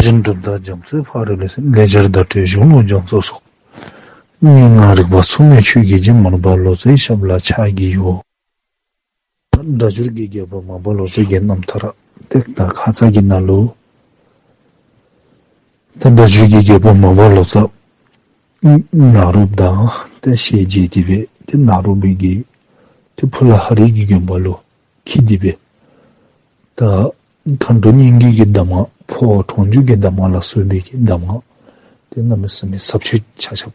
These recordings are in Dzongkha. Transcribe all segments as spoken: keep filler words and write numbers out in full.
སྦྱིན་གྲུབ་དང་རྒྱ་མཚོའི་ཕ་རོལ་ལས། ལེགས་སྦྱར་བརྡ་སྤྲོད་གཞུང་ལུགས་རྒྱ་མཚོ་སོགས། སྙན་ངག་རིག་པ་མཚུངས་མེད་ཆོས་ཀྱི་རྒྱན། མར་པ་ལོ་ཙཱའི་ཞབས་ལ་ཕྱག་བགྱིའོ། སྒྲ་སྒྱུར་གྱི་རྒྱལ་པོ་མར་པ་ལོ་ཙཱ་གི་རྣམ་ཐར་ཏེ་ད་ཁ་ཙ་གི་ནང་ལུ་ད་སྒྲ་སྒྱུར་གྱི་རྒྱལ་པོ་མར་པ་ལོ་ཙཱ་ནཱ་རོ་པ་དང་ཏེ་ཞལ་མཇལ་ཏེ་སྦེ་ཏེ་ནཱ་རོ་པ་གིས་ཏེ་ཕུ་ལ་ཧ་རི་གི་དགོན་པ་ལུ་འཁྱིད་དེ་སྦེ་ད་མཁའ་འགྲོ་སྙན་བརྒྱུད་ཀྱི་གདམས་ངག་འཕོ་བ་གྲོང་འཇུག་གི་གདམས་ངག་ལ་སོགས་པའི་གི་གདམས་ངག་ཏེ་གནམ་མེད་ས་མེད་ཟབ་ཆོས་ཆ་ཁྱབ་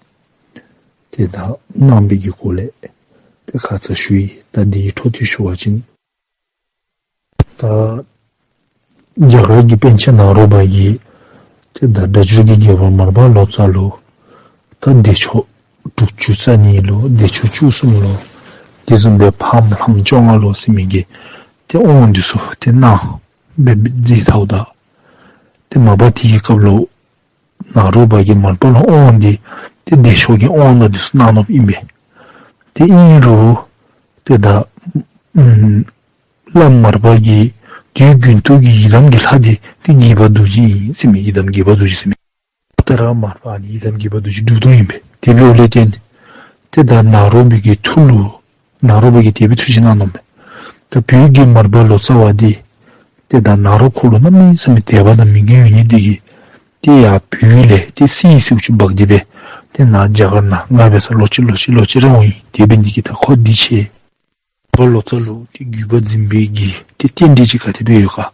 ཏེ་ད་གནང་བའི་གི་སྐོར་ལས་ཏེ་ཁ་ཙ་ཞུ་ཡི། ད་དེའི་འཕྲོ་མཐུད་ཞུ་བ་ཅིན་ད་རྒྱ་གར་གྱི་པཎ་ཆེན་ནཱ་རོ་པ་གིས་ཏེ་ད་སྒྲ་སྒྱུར་གྱི་རྒྱལ་པོ་མར་པ་ལོ་ཙཱ་ལུ་ད་བདེ་མཆོག་དྲུག་ཅུ་རྩ་གཉིས་ལོ་བདེ་མཆོག་བཅུ་གསུམ་ལོ་དེ་བཟུམ་སྦེ་ཕག་ལྷམ་བཅོ་ལྔ་ལོ་ཟེར་མི་གི་ཏེ་དབང་འདི་ཚུ་ཏེ་གནང་སྦེ་མཛད་ཚརཝ་ད་ཏེ་མ་པ་དེའི་སྐབས་ལུ་ནཱ་རོ་པ་གིས་མར་པ་ལུ་དབང་འདི་ཏེ་བདེ་མཆོག་གི་དབང་ལུ་འདི་ཚུ་གནང་ནུག་ཨིན་པས། ཏེ་ཨིན་རུང་ཏེ་ད་ཨམ་བླམ་མར་པ་གི་དུས་རྒྱུན་དུ་གི་ཡི་དམ་གྱི་ལྷ་འདི་ཏེ་དགྱེས་པ་རྡོ་རྗེ་ཨིན་ཟེར་མི་ཡི་དམ་དགྱེས་པ་རྡོ་རྗེ་ཟེར་མི། ད་ར་མར་པ་ཨ་ནི་ཡི་དམ་དགྱེས་པ་རྡོ་རྗེ་སྒྲུབ་དོ་ཨིན་པས། དེ་འབདཝ་ལས་བརྟེན་ཏེ་ད་ནཱ་རོ་པའི་གི་ཐུགས་ལུ་ནཱ་རོ་པ་གིས་དེ་སྦེ་ཐུགས་བཞེད་གནང་ནུག་མས། ད་བོད་ཀྱི་མར་པ་ལོ་ཙཱ་བ་འདི་ཏེ་ད་ནཱ་རོ་འཁོར་ལུ་གནམ་མེད་ས་མེད་དད་པ་དང་མོས་གུས་ཡོད་ནི་འདི་གིས་ཏེ་ཡར་བོད་ལས་ཏེ་སི་སི་ཅིག་འབག་སྟེ་སྦེ་ཏེ་ནཱ་རྒྱ་གར་ནང་ང་འབད་ས་ལོག་ཅི་ལོག་ཅི་ལོག་ཅི་ར་འོང་ཡི། དེ་འབད་ནི་འདི་གིས་ད་ཁོ་འདི་ཆེ་མར་པ་ལོ་ཙཱ་ལུ་ཏེ་བརྒྱུད་པ་འཛིན་པའི་གི་ཏེ་རྟེན་འབྲེལ་ཅིག་ག་དེ་སྦེ་ཡོད་ག་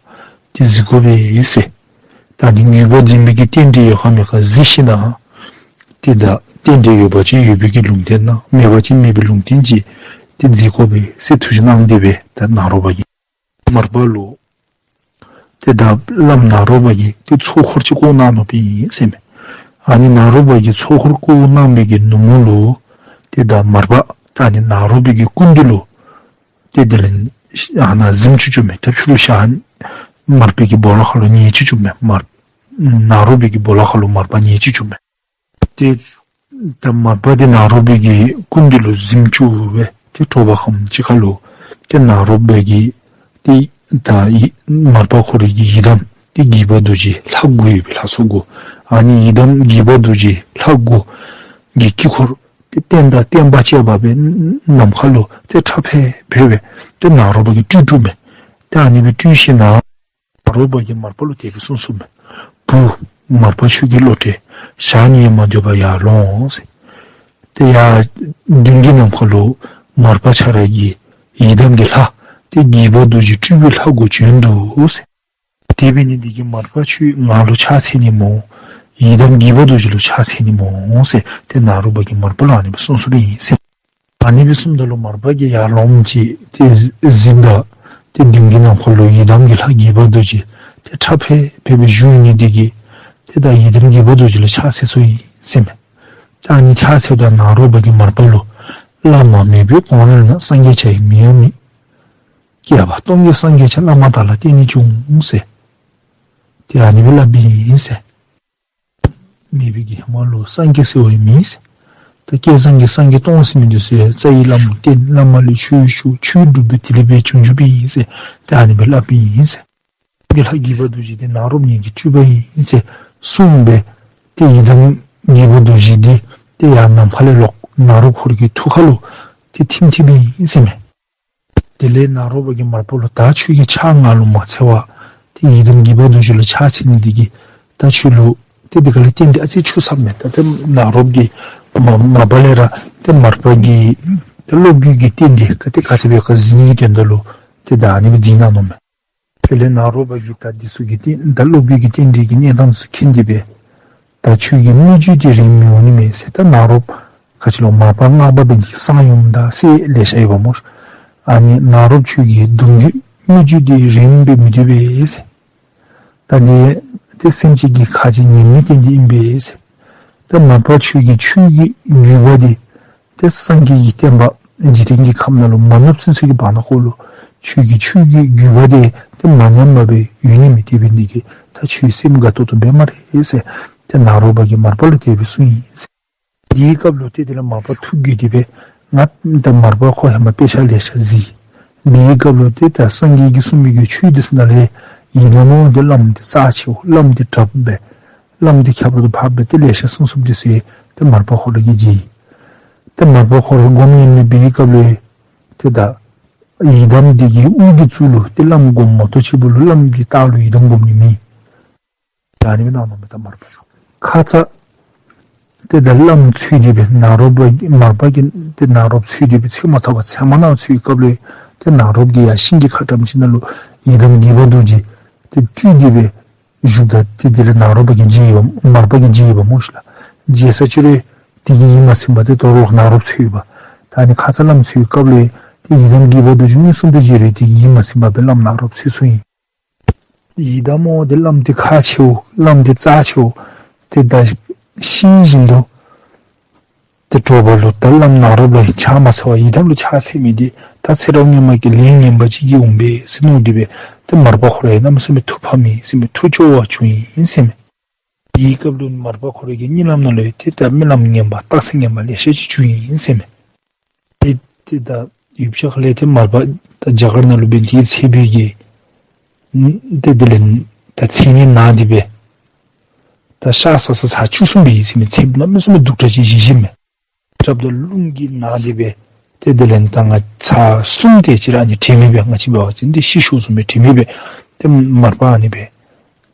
ཏེ་གཟིགས་དགོ་པས་ཟེར། ད་ནི་བརྒྱུད་པ་འཛིན་པའི་གི་རྟེན་འབྲེལ་ཡོད་ག་མེད་ག་གཟིགས་ཞིན་ན་ཏེ་ད་རྟེན་འབྲེལ་ཡོད་པ་ཅིན་ཡོད་པའི་གི་ལུང་བསྟན་གནང་། མེད་པ་ཅིན་མེད་པའི་ལུང་བསྟན་ཅིག་ཏེ་གཟིགས་དགོ་པས་ཟེར་ཐུགས་བཞེད་གནང་སྟེ་སྦེ་ད་ནཱ་རོ་པ་གིས་མར་པ་ལུ་ཏེ་ད་བླམ་ནཱ་རོ་པ་གིས་ཏེ་ཚོགས་འཁོར་ཅིག་བསྐོར་གནང་ནུག་པས་ཟེར་མས། ཨ་ནི་ནཱ་རོ་པ་གིས་ཚོགས་འཁོར་བསྐོར་གནང་བའི་གི་ནུབ་མོ་ལུ་ཏེ་ད་མར་པ་ད་ཨ་ནི་ནཱ་རོ་པའི་གི་སྐུ་མདུན་ལུ་ཏེ་དེ་ལས་ཨ་ནཱ་གཟིམ་བཅུག་བཅུགཔ་མས། ད་ཕྱི་རུ་ཞག་མར་པའི་གི་སྦོ་ལོགས་ཁ་ལུ་ཉལ་བཅུག་བཅུགཔ་མས། མར་ནཱ་རོ་པའི་གི་སྦོ་ལོགས་ཁ་ལུ་མར་པ་ཉལ་བཅུག་བཅུགཔ་མས། ཏེ་ད་མར་པ་འདི་ནཱ་རོ་པའི་གི་སྐུ་མདུན་ལུ་གཟིམ་བཅུག་སྦེ་ཏེ་དྲོ་པ་ཁམས་ཅིག་ཁ་ལུ་ཏེ་ནཱ་རོ་པ་གིས་ཏེ་ད་ཡི་མར་པ་ཁོ་རའི་གི་ཡི་དམ་ཏེ་དགྱེས་པ་རྡོ་རྗེ་ལྷ་དགུ་ཡོད་པའི་ལྷ་ཚོགས་དགུ། ཨ་ནི་ཡི་དམ་དགྱེས་པ་རྡོ་རྗེ་ལྷ་དགུ་གི་དཀྱིལ་འཁོར་ཏེ་རྟེན་དང་བརྟེན་པ་བཅས་པ་སྦེ་ནམ་མཁའ་ལུ་ཏེ་ཁྲ་ཕེ་ཕེ་སྦེ་ཏེ་ནཱ་རོ་པ་གིས་སྤྲུལ་སྤྲུལཝ་མས། ཏེ་ཨ་ནི་སྦེ་སྤྲུལ་ཞིན་ན་ནཱ་རོ་པ་གིས་མར་པ་ལུ་དེ་སྦེ་གསུངས་གསུངསམ་མས། བུ་མར་པ་ཁྱོད་ཀྱི་བློ་གྲོས་ཞག་ཉིད་མ་སྡོད་པར་ཡར་ལོངས་ཟེར། ཏེ་ཡར་མདུན་གྱི་ནམ་མཁའ་ལུ་མར་པ་ཁྱོད་རའི་གི་ཡི་དམ་གྱི་ལྷ་ཏེ་དགྱེས་པ་རྡོ་རྗེ་སྤྲུལ་པའི་ལྷ་དགུ་བྱོན་འདུག་ཟེར། དེ་འབད་ནི་འདི་གིས་མར་པ་ཁྱོད་ང་ལུ་ཕྱག་འཚལ་ནི་སྨོ། ཡི་དམ་དགྱེས་པ་རྡོ་རྗེ་ལུ་ཕྱག་འཚལ་ནི་སྨོ་ཟེར་ཏེ་ནཱ་རོ་པ་གིས་མར་པ་ལུ་ཨ་ནི་སྦེ་གསུངས་གསུངསམ་ཨིན་ཟེར། ཨ་ནི་སྦེ་གསུངསམ་ད་ལུ་མར་པ་གིས་ཡར་ལོངམ་ཅིག་ཏེ་གཟིགསཔ་ད་ཏེ་མདུན་གྱི་ནམ་མཁའ་ལུ་ཡི་དམ་གྱི་ལྷ་དགྱེས་པ་རྡོ་རྗེ་ཏེ་ཁྲ་ཕེ་ཕེ་སྦེ་བཞུགས་ནི་འདི་གིས་ཏེ་ད་ཡི་དམ་དགྱེས་པ་རྡོ་རྗེ་ལུ་ཕྱག་འཚལ་སོ་ཡི་ཟེར་མས། ཏེ་ཨ་ནི་ཕྱག་འཚལཝ་ད་ནཱ་རོ་པ་གིས་མར་པ་ལུ་བླ་མ་མེད་པའི་གོང་རོལ་ན། སངས་རྒྱས་བྱ་ཡི་མིང་ཡང་མེད། བསྐལ་པ་སྟོང་གི་སངས་རྒྱས་ཆ། བླ་མ་དག་ལ་བརྟེན་ནས་བྱུང་ཟེར། ཏེ་ཨ་ནི་སྦེ་སླབ་ཨིན་ཟེར། མེད་པའི་གི་ཧེ་མ་ལུ་སངས་རྒྱས་ཟེར་བ་ཡང་མེད་ཟེར། ད་བསྐལ་བཟང་གི་སངས་རྒྱས་སྟོང་ཟེར་མི་འདི་ཚུ་ཡང་རྩ་བའི་བླ་མ་བསྟེན། བླ་མ་ལས་ཆོས་ཞུ། ཆོས་སྒྲུབ་པའི་དེ་ལས་སྦེ་བྱུང་བྱུངམ་ཨིན་ཟེར། ཏེ་ཨ་ནི་སྦེ་སླབ་ཨིན་ཟེར། ཏེ་ལྷ་དགྱེས་པ་རྡོ་རྗེ་འདི་ནཱ་རོ་པ་ངེ་གི་སྤྲུལ་པ་ཨིན་ཟེར་གསུངས་སྦེ་ཏེ་ཡི་དམ་དགྱེས་པ་རྡོ་རྗེ་འདི་ཏེ་ཡར་ནམ་མཁའ་ལས་ལོག་ནཱ་རོ་ཁོ་རའི་གི་ཐུགས་ཁ་ལུ་ཏེ་ཐིམ་ཐིམ་ཨིན་ཟེར་མས། དེ་ལས་ནཱ་རོ་པ་གིས་མར་པ་ལུ་ད་ཁྱོད་ཀྱིས་ཕྱག་ང་ལུ་མ་འཚལ་བར་ཏེ་ཡི་དམ་དགྱེས་པ་རྡོ་རྗེ་ལུ་ཕྱག་འཚལ་ནི་འདི་གིས་ད་ཁྱོད་ལུ་ཏེ་འདི་ག་ལས་རྟེན་འབྲེལ་ཨ་ཙི་འཆུགས་སོངམ་མས། ད་ཏེ་ནཱ་རོ་པ་གིས་མ་མ་པ་ལས་ར་ཏེ་མར་པ་གི་ཏེ་བློ་གུས་ཀྱི་རྟེན་འབྲེལ་ག་ཏེ་ག་དེ་སྦེ་ཡོད་ག་གཟིགས་ནི་གི་དོན་དག་ལུ་ཏེ་ད་ཨ་ནི་སྦེ་གཟིགས་གནང་ནུག་མས། དེ་ལས་ནཱ་རོ་པ་གིས་ད་འདི་ཚུ་གི་རྟེན་ད་བློ་གུས་ཀྱི་རྟེན་འབྲེལ་གྱི་གནས་སྟངས་ཚུ་མཁྱེན་ཏེ་སྦེ་ད་ཁྱོད་ཀྱི་མི་རྒྱུད་འདི་རིངམོ་འོང་ནི་མས་ཟེར། ད་ནཱ་རོ་པ་ག་ཅི་ལོ་མར་པ་སྔགས་པ་འབད་ནི་གི་གསང་ཡུམ་དང་སྲས་ལེ་ཤ་ཡོདཔ་སྨོ། ཨ་ནི་ནཱ་རོ་པ་ཁྱོད་ཀྱི་གདུང་རྒྱུད་མི་རྒྱུད་འདི་རིངམོ་སྦེ་མི་སྡོད་པས་ཟེར། ད་འདི་ཏེ་སེམས་ཅན་གྱི་ཁ་རྗེ་ཉམས་ནི་རྟེན་འབྲེལ་ཨིན་པས་ཟེར། ད་མར་པ་ཁྱོད་ཀྱི་ཆོས་ཀྱི་བརྒྱུད་པ་འདི་ཏེ་སངས་རྒྱས་ཀྱི་བསྟན་པ་འཇིག་རྟེན་གྱི་ཁམས་ནང་ལུ་མ་ནུབ་ཚུན་ཚོད་ཀྱི་བར་ན་ཁོ་ལུ་ཁྱོད་ཀྱི་ཆོས་ཀྱི་བརྒྱུད་པ་འདི་ཏེ་མ་ཉམས་པར་སྦེ་ཡོད་ནི་མས། དེ་འབད་ནི་འདི་གིས་ད་ཁྱོད་སེམས་དགའ་ཏོག་ཏོ་འབད་སྨ་རེ་ཟེར་ཏེ་ནཱ་རོ་པ་གིས་མར་པ་ལུ་དེ་སྦེ་གསུངས་ཡི་ཟེར། དེའི་སྐབས་ལུ་ཏེ་དེ་ལས་མར་པ་ཐུགས་དགྱེས་ཏེ་སྦེ་ང་ད་མར་པ་ཁོ་ཧེ་མ་དཔེ་ཆ་ལེ་ཤ་གཟིགས། དེའི་སྐབས་ལུ་ཏེ་ད་སངས་རྒྱས་ཀྱིས་གསུངས་མི་གི་ཆོས་འདི་ཚུ་ནང་ལས་ ཡི་དམ་འོ་དེ་བླམ་དེ་རྩ་ཆེཝ་བླམ་དེ་དྲགཔ་སྦེ་བླམ་དེ་ཁྱད་པར་དུ་འཕགསཔ་སྦེ་ཏེ་ལེ་ཤ་གསུངས་གསུངསམ་དེ་ཚུ་ཡང་ཏེ་མར་པ་ཁོ་ར་གིས་མཇལ་ཡི། ཏེ་མར་པ་ཁོ་ར་སྒོམ་ཉམས་ལེན་འབད་བའི་སྐབས་ལུ་ཏེ་ད་ཡི་དམ་དེ་གི་དབུ་གི་གཙུག་ལུ་ཏེ་བླམ་སྒོམ་མ་གཏོགས་ཕྱི་ཁ་ལུ་བླམ་གི་ལྟག་ལུ་ཡི་དམ་སྒོམ་ནི་མེད། ད་ཨ་ནི་སྦེ་གནང་ནུག་མས། ད་མར་པ་ཁོ་ཁ་ཙ་ཏེ་ད་བླམ་འཚོལ་ཏེ་སྦེ་ནཱ་རོ་པ་མར་པ་གིས་ཏེ་ནཱ་རོཔ་འཚོལ་ཏེ་སྦེ་འཚོལ་མ་ཐོབ་པར་ཚལ་མ་ནང་འཚོལ་བའི་སྐབས་ལུ་ཏེ་ནཱ་རོཔ་གིས་ཡར་ཤིང་གི་ཁ་ཊམ་ཅིག་ནང་ལུ་ཡི་དམ་དགྱེས་པ་རྡོ་རྗེ་ཏེ་སྤྲུལ་ཏེ་སྦེ་བཞུགསཔ་ད་ཏེ་དེ་ལས་ནཱ་རོ་པ་གིས་མཇལ་ཡི་པ་མར་པ་གིས་མཇལ་ཡི་པ་སྨོ་ཤིག་ལགས། མཇལ་ས་ཅིག་རུང་དེ་གིས་ཡིད་མ་ཚིམ་པར་ཏེ་དོ་རུང་ནཱ་རོཔ་འཚོལ་ཡི་པ། ད་ཨ་ནི་ཁ་ཙ་བླམ་འཚོལ་བའི་སྐབས་ལུ་ཏེ་ཡི་དམ་དགྱེས་པ་རྡོ་རྗེ་མངོན་སུམ་དུ་མཇལ་རུང་དེ་གིས་ཡིད་མ་ཚིམ་པར་སྦེ་བླམ་ནཱ་རོཔ་འཚོལ་སོང་ཡི། ཡི་དམ་འོ་དེ་བླམ་དེ་ཁག་ཆེཝ་བླམ་དེ་རྩ་ཆེཝ་ཏེ་ད་ཤི་བཞིན་དུ་ཏེ་དྲོ་པ་ལུ་ད་བླམ་ནཱ་རོཔ་ལུ་ཕྱག་མ་འཚལ་བར་ཡི་དམ་ལུ་ཕྱག་འཚལ་མི་དེ་ད་ཚེ་རབས་སྔོན་མ་གི་ལས་ངན་པ་ཅིག་གིས་འོང་པས་ཟེར་མནོ་སྟེ་སྦེ་ཏེ་མར་པ་ཁོ་ར་ཡང་གནམ་མེད་ས་མེད་ཐུགས་ཕམ་ཡི་ཟེར་མས། ཐུགས་སྐྱོ་བ་བྱུང་ཡི་ཟེར་མས། དེའི་སྐབས་ལུ་མར་པ་ཁོ་ར་གི་གཉིད་ལམ་ནང་ལུ་ཏེ་ད་རྨི་ལམ་ངན་པ་རྟགས་མཚན་ངན་པ་ལེ་ཤ་ཅིག་བྱུང་ཡི་ཟེར་མས། ཏེ་ཏེ་ད་ཡུདཔ་ཅིག་ཁ་ལས་ཏེ་མར་པ་ད་རྒྱ་གར་ནང་ལུ་འབད་ནི་དེ་གིས་ཚེ་འབད་གི་ཏེ་དེ་ལས་ད་ཚེ་ནད་ན་སྟེ་སྦེ་ད་ཤ་བཟའ་ས་ཚར་བཅུ་གསུམ་འབད་ཡི་ཟེར་མས། ཚེ་གནམ་མེད་ས་མེད་སྡུག་དྲགས་ཅིག་བཞེས་བཞེསཔ་མས། སྐབས་དེ་རླུང་གིས་ན་སྟེ་སྦེ་ཏེ་དེ་ལས་ད་ང་ཚར་གསུམ་དེ་ཅིག་ར་ཨ་ནི་དྲན་མེད་སྦེ་ང་བཅས་འབད་བ་ཅིན་ཏེ་ཤི་ཤུལ་བཟུམ་སྦེ་དྲན་མེད་སྦེ་ཏེ་མར་པ་ཨ་ནི་སྦེ་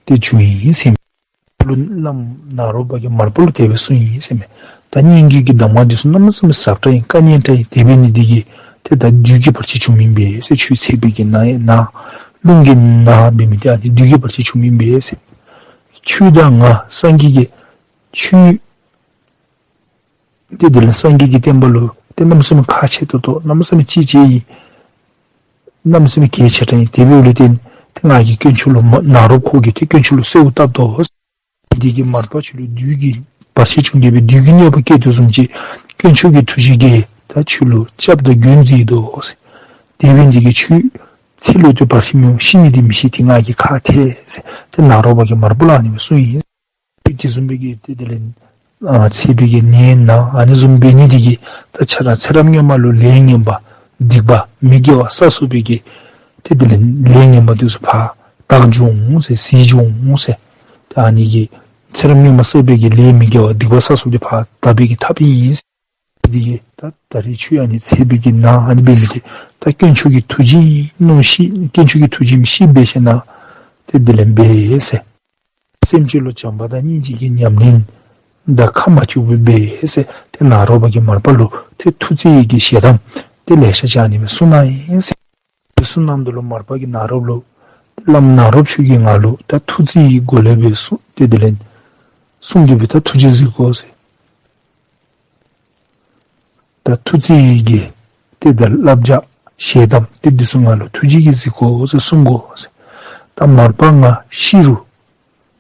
ཏེ་བྱུང་ཡི་ཟེར་མས། ལུ་བླམ་ནཱ་རོ་པ་གིས་མར་པ་ལུ་དེ་སྦེ་གསུངས་ཡི་ཟེར་མས། ད་སྙན་བརྒྱུད་ཀྱི་གདམས་ངག་འདི་ཚུ་གནམ་མེད་ས་མེད་ཟབ་དྲགས་ཨིན། བཀའ་གནད་དྲགས་ཨིན། དེ་འབད་ནི་འདི་གིས་ཏེ་ད་བདུད་ཀྱི་བར་ཆད་བྱུངམ་ཨིན་པས་ཟེར། ཁྱོད་ཚེ་འབད་གི་ན་ཡང་ན་རླུང་གིས་ན་འབད་མི་དེ་ཨ་ནི་བདུད་ཀྱི་བར་ཆད་བྱུངམ་ཨིན་པས་ཟེར། ཁྱོད་དང་ང་སངས་རྒྱས་ཀྱི་ཁྱོད་ཏེ་དེ་ལས་སངས་རྒྱས་ཀྱི་བསྟན་པ་ལུ་ཏེ་གནམ་མེད་ས་མེད་ཁག་ཆེ་ཏོག་ཏོ་གནམ་མེད་ས་མེད་གཅེས་གཅེས་ཨིན། གནམ་མེད་ས་མེད་གལ་ཆེ་དྲགས་ཨིན། དེ་འབདཝ་ལས་བརྟེན་ཏེ་ང་གིས་དཀོན་མཆོག་ལུ་མ་ནཱ་རོཔ་ཁོ་གིས་ཏེ་དཀོན་མཆོག་ལུ་གསོལཝ་བཏབ་དོ། འདི་གིས་མར་པ་ཁྱོད་ལུ་བདུད་ཀྱི་བར་ཆད་བྱུང་སྟེ་སྦེ་བདུད་ཀྱི་གནོད་པ་བཀལ་དོ་བཟུམ་ཅིག་དཀོན་མཆོག་གི་ཐུགས་རྗེ་གིས་ད་ཁྱོད་ལུ་སྐྱབས་དང་མགོན་མཛད་དོ་ཟེར། དེ་འབད་ནི་འདི་གིས་ཁྱོད་ཚེ་ལུ་ཏེ་བར་ཆད་མི་འོང་། ཤི་ནི་འདི་མི་ཤེས། ཏེ་ང་གིས་ཁག་ཐེག་ཟེར་ཏེ་ནཱ་རོ་པ་གིས་མར་པ་ལུ་ཨ་ནི་སྦེ་གསུངས་ཡི། དེ་བཟུམ་སྦེ་གི་ཏེ་དེ་ལས་ཨ་ཚེ་འབད་གི་ནད་ན་ཨ་ནི་བཟུམ་འབད་ནི་འདི་གིས་ད་ཁྱོད་ར་ཚེ་རབས་སྔོན་མ་ལུ་ལས་ངན་པ་སྡིག་པ་མི་དགེ་བ་བསགས་བསགསཔ་སྦེ་གི་ཏེ་དེ་ལས་ལས་ངན་པ་འདི་ཚུ་ཕར་དག་འགྱོ་འོང་ཟེར། ཟད་འགྱོ་འོང་ཟེར། ད་ཨ་ནི་གི་ཚེ་རབས་སྔོན་མ་བསགས་པའི་གི་ལས་མི་དགེ་བ་སྡིག་པ་བསགས་བསགསཔ་འདི་ཕར་དག་པའི་གི་ཐབས་ཨིན། འདི་གིས་ད་ད་རིས་ཁྱོད་ཨ་ནི་ཚེ་འབད་གི་ན་ཨ་ནི་འབད་མི་འདི་ད་དཀོན་མཆོག་གི་ཐུགས་རྗེ་མནོ་ཤེས་དཀོན་མཆོག་གི་ཐུགས་རྗེ་མི་ཤེས་འབད་ཞིན་ན་ཏེ་དེ་ལས་འབད་ཟེར། སེམས་ཅན་ལུ་བྱམས་པ་དང་སྙིང་རྗེ་གི་ཉམས་ལེན་དང་ཁ་མ་བཅུག་པར་འབད་ཟེར་ཏེ་ནཱ་རོ་པ་གིས་མར་པ་ལུ་ཏེ་ཐུགས་བརྩེ་ཡི་གི་ཞལ་གདམས་ཏེ་ལེ་ཤ་ཅིག་ཨ་ནི་སྦེ་གསུངས་གནང་ཡི་ཟེར། ཏེ་གསུངས་གནངམ་ད་ལུ་མར་པ་གིས་ནཱ་རོཔ་ལུ་བླམ་ནཱ་རོཔ་ཁྱོད་ཀྱིས་ང་ལུ་ད་ཐུགས་བརྩེ་ཡི་སྒོ་ལས་སྦེ་གསུངས་ཏེ་དེ་ལས་གསུངས་ཏེ་སྦེ་ད་ཐུགས་རྗེ་གཟིགས་དགོ་ཟེར། ད་ཐུགས་བརྩེ་ཡི་གི་ཏེ་ད་བསླབ་བྱ་ཞལ་གདམས་ཏེ་འདི་ཚུ་ང་ལུ་ཐུགས་རྗེ་གིས་གཟིགས་དགོ་ཟེར་གསུང་དགོ་ཟེར། ད་མར་པ་ང་ཤི་རུང་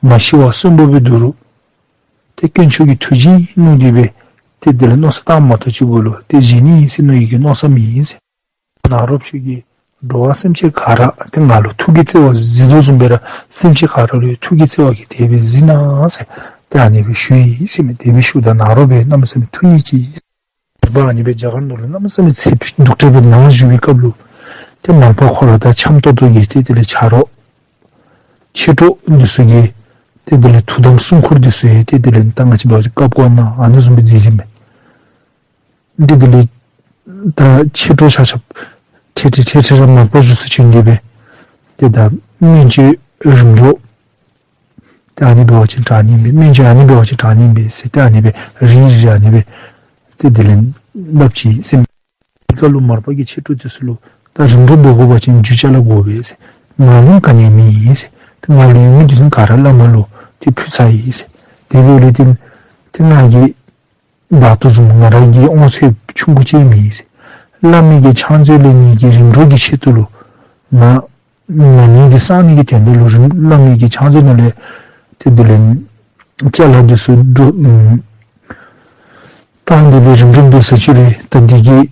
མ་ཤི་བར་གསོན་པོ་སྦེ་འདུག་རུང་ཏེ་དཀོན་མཆོག་གི་ཐུགས་རྗེ་མནོ་སྟེ་སྦེ་ཏེ་དེ་ལས་མནོ་བསམ་བཏངམ་མ་གཏོགས་ཅིག་པོ་ལུ་ཏེ་བཞེས་ནི་ཨིན་ཟེར་མནོ་ཡི་གི་མནོ་བསམ་མེད་ཟེར། ནཱ་རོཔ་ཁྱོད་ཀྱིས་འགྲོ་བ་སེམས་ཅན་ག་ར་ཏེ་ང་ལུ་ཐུགས་ཀྱི་བརྩེ་བ་གཟིགས་དོ་བཟུམ་སྦེ་ར་སེམས་ཅན་ག་ར་ལུ་ཡང་ཐུགས་ཀྱི་བརྩེ་བ་གིས་དེ་སྦེ་གཟིགས་གནང་ཟེར་ཏེ་ཨ་ནི་སྦེ་ཞུ་ཡི་ཟེར་མས། དེ་སྦེ་ཞུཝ་ད་ནཱ་རོ་པ་གནམ་མེད་ས་མེད་ཐུགས་མཉེས་ཅི། ནཱ་རོ་པ་ཨ་ནི་སྦེ་རྒྱ་གར་ནང་ལུ་གནམ་མེད་ས་མེད་ཚེ་སྡུག་དྲགས་སྦེ་ནཱ་བཞུགས་པའི་སྐབས་ལུ་ཏེ་མར་པ་ཁོ་ར་དང་འཆམ་ཏོག་ཏོ་གི་ཏེ་དེ་ལས་ཆ་རོགས་མཆེད་གྲོགས་འདི་ཚུ་གིས་ཏེ་དེ་ལས་ཐུགས་དམ་སྲུང་འཁོར་འདི་ཚུ་ཡང་ཏེ་དེ་ལས་ད་ང་བཅས་འབད་བ་ཅིན་བཀའ་བསྒོ་གནང་ཨ་ནི་བཟུམ་སྦེ་མཛད་མཛདཔ་མས། ཏེ་དེ་ལས་ད་མཆེད་གྲོགས་ཆ་ཁྱབ་ཁྲེ་ཁྲེ་ཁྲེ་ཁྲེ་ར་མར་པ་བཞུགས་སར་བྱོན་ཏེ་སྦེ་ཏེ་ད་སྨན་བཅོས་རིམ་གྲོ་ཏེ་ཨ་ནི་འབད་བ་ཅིན་དྲག་ནི་ཨིན་པས། སྨན་བཅོས་ཨ་ནི་འབད་བ་ཅིན་དྲག་ནི་ཨིན་པས་ཟེར་ཏེ་ཨ་ནི་སྦེ་རེ་རེ་ཨ་ནི་སྦེ་ཏེ་དེ་ལས་སླབ་ཅི་ཟེར་མས། དེ་སྐབས་ལུ་མར་པ་གིས་མཆེད་གྲོགས་འདི་ཚུ་ལུ་ད་རིམ་གྲོ་འབད་དགོ་པ་ཅིན་རྒྱུ་ཅ་ལ་དགོ་པས་ཟེར། ང་ལུ་ག་ནི་ཡང་མེད་ཟེར། ཏེ་ང་ལུ་ཡོད་མི་འདི་ཚུ་ག་ར་བླ་མ་ལུ་ཏེ་ཕུལ་ཚར་ཡི་ཟེར། དེ་འབདཝ་ལས་བརྟེན་ཏེ་ང་གིས་ད་ལྟོ་བཟུམ་ང་ར་གི་དབང་ཚད་ཆུང་ཀུ་ཅིག་མེད་ཟེར། བླ་མའི་གི་ཕྱག་མཛོད་ལས་ངེ་གི་རིམ་གྲོ་གི་ཆེད་དུ་ལུ་ང་ང་ནི་འདི་གསང་ནི་གི་དོན་དག་ལུ་རིམ་བླ་མའི་གི་ཕྱག་མཛོད་ནང་ལས་ཏེ་དེ་ལས་ཅ་ལ་འདི་ཚུ་འགྲོ་བཏང་སྟེ་སྦེ་རིམ་གྲོ་འབད་ས་ཅིག་རུང་ད་འདི་གིས་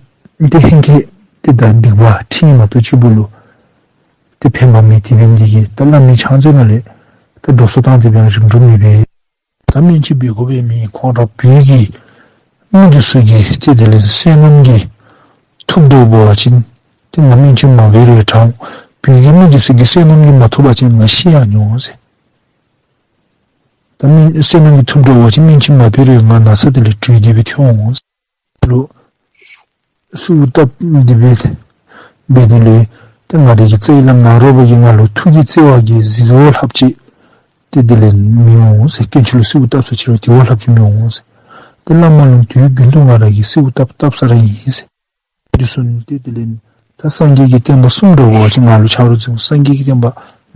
ཏེ་ཧེང་སྐལ་ཏེ་ད་སྡིག་པ་ཁྲིམས་མ་གཏོགས་ཅིག་པོ་ལུ་ཏེ་ཕན་པ་མེད། དེ་འབད་ནི་འདི་གིས་ད་བླ་མའི་ཕྱག་མཛོད་ནང་ལས་ད་འགྲོ་སོང་བཏང་སྟེ་སྦེ་རིམ་གྲོ་མི་འབད། ད་སྨན་བཅོས་འབད་དགོ་པའི་མི་ཁོང་ར་བོད་ཀྱི་མི་འདི་ཚུ་གིས་ཏེ་དེ་ལས་བསོད་ནམས་ཀྱིས་ཐུབ་དོ་བ་ཅིན་ཏེ་ང་སྨན་བཅོས་མ་འབད་རུང་དྲག་འོང་། བོད་ཀྱི་མི་འདི་ཚུ་གིས་བསོད་ནམས་ཀྱིས་མ་ཐུབ་པ་ཅིན་ང་ཤི་ཡར་འོང་ཟེར། ད་སྨན་བསོད་ནམས་ཀྱིས་ཐུབ་འགྱོ་བ་ཅིན་སྨན་ཆུ་མ་ཕོག་རུང་ང་ན་ཚ་དེ་ལས་གྲོལ་ཏེ་སྦེ་ཐོན་འོང་ཟེར་ལོ། གསོལཝ་བཏབ་སྟེ་སྦེ་འབད་ནི་ལས་ཏེ་ང་རའི་གི་རྩ་བའི་བླམ་ནཱ་རོ་པ་གིས་ང་ལུ་ཐུགས་ཀྱི་བརྩེ་བ་གིས་གཟིགས་རོགས་ལྷགཔ་ཅིག་ཏེ་དེ་ལས་མི་འོང་ཟེར། དཀོན་མཆོག་ལུ་གསོལཝ་བཏབ་ས་ཅིག་རུང་དེ་བ་ལྷགཔ་ཅིག་མི་འོང་ཟེར། ཏེ་བླ་མ་ལུ་དུས་རྒྱུན་དུ་ང་ར་གིས་གསོལཝ་བཏབ་བཏབ་ས་ར་ཨིན་ཟེར། འདི་ཚུ་ནི་ཏེ་དེ་ལས་ད་སངས་རྒྱས་ཀྱི་བསྟན་པ་སྲུང་འགྱོ་བ་ཅིན་ང་ལུ་ཆ་རོགས་མཛད་འོང་། སངས་རྒྱས་ཀྱི་བསྟན་པ་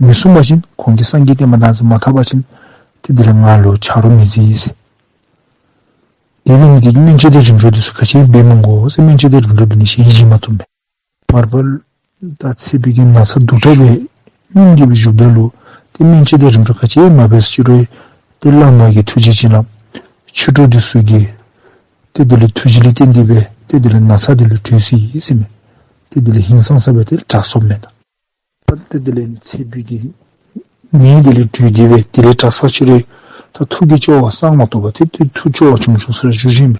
མི་སྲུང་པ་ཅིན་ཁོང་གིས་སངས་རྒྱས་བསྟན་པ་བདག་འཛིན་མ་འཐབ་པ་ཅིན་ཏེ་དེ་ལས་ང་ལུ་ཆ་རོགས་མི་མཛད་ཟེར། དེ་འབད་ནི་དེ་གིས་སྨན་བཅོས་དང་རིམ་གྲོ་འདི་ཚུ་ག་ཅི་འབད་མི་དགོ་ཟེར། སྨན་བཅོས་དང་རིམ་གྲོ་འབད་ནི་ཤེས་ཡི་ཅིག་མ་གཏོགས་མེད། མར་པ་ད་ཚེ་འཕོས་ཀྱི་ན་ཚ་སྡུག་དྲགས་སྦེ་སྙུང་སྟེ་སྦེ་བཞུགསཔ་ད་ལུ་ཏེ་སྨན་བཅོས་དང་རིམ་གྲོ་ག་ཅི་མ་འབད་ས་ཅིག་རུང་ཏེ་བླ་མ་གི་ཐུགས་རྗེ་བྱིན་རླབས་ཆོས་གྲོགས་འདི་ཚུ་གི་ཏེ་དེ་ལས་ཐུགས་རྗེ་ལས་བརྟེན་ཏེ་སྦེ་ཏེ་དེ་ལས་ན་ཚ་དེ་ལས་གྲོལ་སོ་ཡི་ཟེར་མས། ཏེ་དེ་ལས་ཧིང་སངས་ས་སྦེ་ཏེ་དྲག་སོངམ་མས་ད། ད་ཏེ་དེ་ལས་ཚེ་འཕོས་ཀྱི་ནད་དེ་ལས་གྲོལ་ཏེ་སྦེ་དེ་ལས་དྲག་ས་ཅིག་རུང་ད་ཐུགས་ཀྱི་སྐྱོ་བ་སངས་མ་ཐོབ་པར་ཏེ་ཏེ་ཐུགས་སྐྱོ་བ་ཆུང་ཆུང་ས་ར་བཞུགས་བཞིན་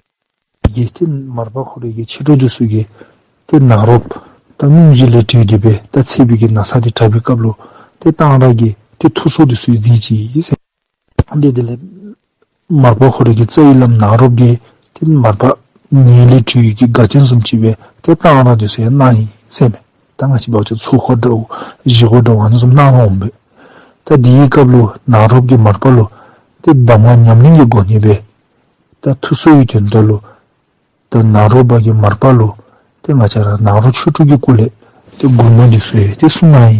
པའི་གི་ཏེ་མར་པ་ཁོ་རའི་གི་ཆོས་གྲོགས་འདི་ཚུ་གིས་ཏེ་ནཱ་རོ་པ་ད་སྙུང་གཞི་ལས་གྲོལ་ཏེ་སྦེ་ད་ཚེ་འཕོས་ཀྱི་ན་ཚ་དེ་དྲག་པའི་སྐབས་ལུ་ཏེ་གཏང་རག་གི་ཏེ་ཐུགས་གསོ་འདི་ཚུ་མཛད་ཅི་ཟེར། ཏེ་དེ་ལས་མར་པ་ཁོ་རའི་གི་རྩ་བའི་བླམ་ནཱ་རོ་པ་གིས་ཏེ་མར་པ་ནད་ལས་གྲོལ་བའི་གི་དགའ་སྟོན་བཟུམ་ཅིག་སྦེ་ཏེ་གཏང་རག་འདི་ཚུ་ཡང་གནང་ཡི་ཟེར་མས། ད་ང་བཅས་འབད་བ་ཅིན་ཚོགས་འཁོར་འདྲཝ་བཞེས་སྒོ་འདྲཝ་ཨ་ནི་བཟུམ་གནང་འོང་པས། ད་དེའི་སྐབས་ལུ་ནཱ་རོ་པ་གིས་མར་པ་ལུ་ཏེ་གདམས་ངག་ཉམས་ལེན་གྱི་སྒོ་ནས་སྦེ་ད་ཐུགས་གསོ་ཡི་དོན་དག་ལུ་ད་ནཱ་རོ་པ་གིས་མར་པ་ལུ་ཏེ་ང་བཅས་ར་ནཱ་རོ་ཆོས་དྲུག་གི་སྐོར་ལས་ཏེ་མགུར་མ་འདི་ཚུ་ཡང་ཏེ་གསུངས་གནང་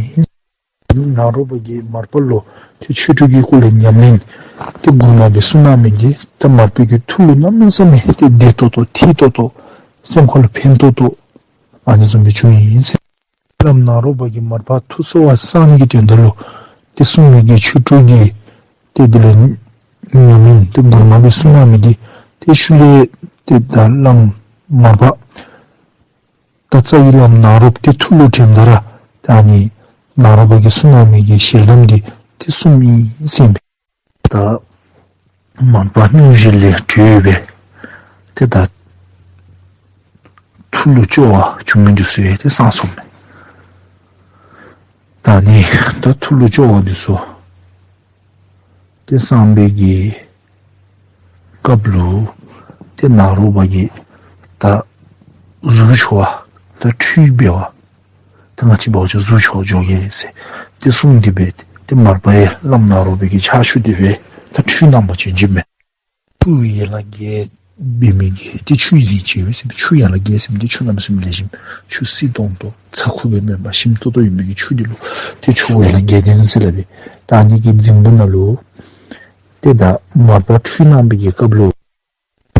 ཡི། ནཱ་རོ་པ་གིས་མར་པ་ལུ་ཏེ་ཆོས་དྲུག་གི་སྐོར་ལས་ཉམས་ལེན་ཏེ་མགུར་མ་སྦེ་གསུངས་གནང་མི་འདི་ད་མར་པའི་གི་ཐུགས་ལུ་གནམ་མེད་ས་མེད་ཏེ་བདེ་ཏོག་ཏོ་ཐད་ཏོག་ཏོ་སེམས་ཁ་ལུ་ཕན་ཏོག་ཏོ་ཨ་ནི་བཟུམ་སྦེ་བྱུང་ཡི་ཟེར། བླམ་ནཱ་རོ་པ་གིས་མར་པ་ཐུགས་གསོ་བ་སངས་ནི་གི་དོན་དག་ལུ་ཏེ་གསུངས་མི་གི་ཆོས་དྲུག་གི་ཏེ་དེ་ལས་ཉམས་ལེན་ཏེ་མགུར་མ་སྦེ་གསུངས་གནང་མི་འདི་ཏེ་ཤུལ་ལས་ཏེ་ད་བླམ་མར་པ་ད་རྩ་བའི་བླམ་ནཱ་རོ་པ་ཏེ་ཐུགས་ལུ་དྲནམ་ད་ར་ད་ཨ་ནི་ནཱ་རོ་པ་གིས་གསུངས་གནང་མི་གི་ཞལ་གདམས་འདི་ཏེ་གསུངས་ཡི་ཟེར་མས། ད་མར་པ་སྙུང་གཞི་ལས་གྲོལ་སྦེ་ཏེ་ད་ཐུགས་ལུ་སྐྱོ་བ་བྱུང་མི་འདི་ཚུ་ཡང་ཏེ་སངས་སོངམ་མས། ད་ཨ་ནི་ད་ཐུགས་ལུ་སྐྱོ་བ་འདི་ཚུ་ཏེ་སངས་པའི་གི་སྐབས་ལུ་ཏེ་ནཱ་རོ་པ་གིས་ད་གཟུགས་འཕྱོ་བ་ད་ཁྲུས་འབད་བར་ད་ང་བཅས་འབད་བ་ཅིན་གཟུགས་འཕྱོ་འགྱོ་གེ་ཟེར་ཏེ་གསུངས་ཏེ་སྦེ་ཏེ་མར་པ་ཡང་བླམ་ནཱ་རོ་པའི་གི་ཕྱག་ཞུ་སྟེ་སྦེ་ད་ཁྲུས་གནང་བར་བྱོན་བྱོནམ་མས། ཆུ་ཡན་ལག་བརྒྱད་འབད་མི་གི་ཏེ་ཆུ་ཡི་རྫས་ཅིག་ཡོད་ཟེར་མས། ཆུ་ཡན་ལག་བརྒྱད་ཟེར་མི་འདི་ཆུ་གནམ་མེད་ས་མེད་ལེགས་ཤོམ་ཆུ་བསིལ་ཏོང་ཏོ་ཚ་ཁུ་སྦེ་མེན་པར་ཞིམ་ཏོང་ཏོ་ཡོད་མི་གི་ཆུ་འདི་ལུ་ཏེ་ཆུ་ཡན་ལག་བརྒྱད་ལྡན་ཟེར་སླབ་པས། ད་ཨ་ནི་གི་རྫིང་བུ་ནང་ལུ་ཏེ་ད་མར་པ་ཁྲུས་གནང་བའི་གི་སྐབས་ལུ་